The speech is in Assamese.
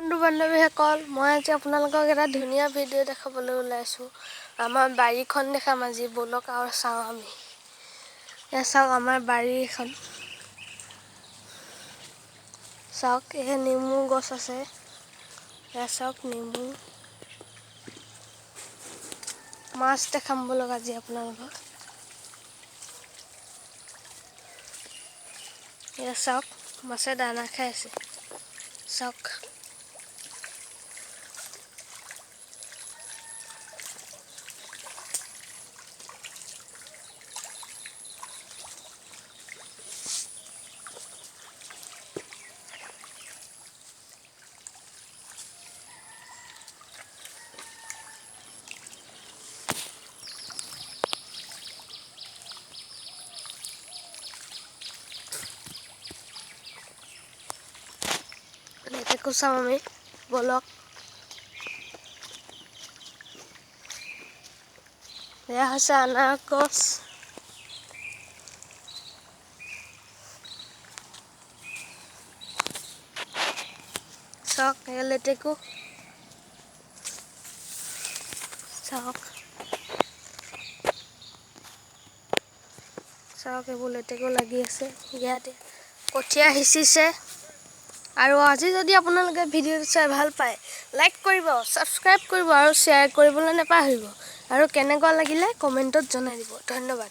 বন্ধু বান্ধৱীসকল, মই আজি আপোনালোকক এটা ধুনীয়া ভিডিঅ' দেখাবলৈ ওলাইছোঁ। আমাৰ বাৰীখন দেখাম আজি, ব'লক আৰু চাওঁ আমি। এয়া চাওক আমাৰ বাৰীখন, চাওক এয়া নেমু গছ আছে, এয়া চাওক নেমু। মাছ দেখাম ব'লক আজি আপোনালোকক। এয়া চাওক মাছে দানা খাই আছে, চাওক। লেটেকু চাম আমি, ব'লক। এয়া হৈছে আনাৰস গছ। চাওক এয়া লেটেকু, চাওক চাওক এইবোৰ লেটেকু লাগি আছে। ইয়াতে কঠীয়া সিঁচিছে। আৰু আজি যদি আপোনালোকে ভিডিঅ'টো চাই ভাল পায়, লাইক কৰিব, ছাবস্ক্ৰাইব কৰিব আৰু শ্বেয়াৰ কৰিবলৈ নাপাহৰিব। আৰু কেনেকুৱা লাগিলে কমেণ্টত জনাই দিব। ধন্যবাদ।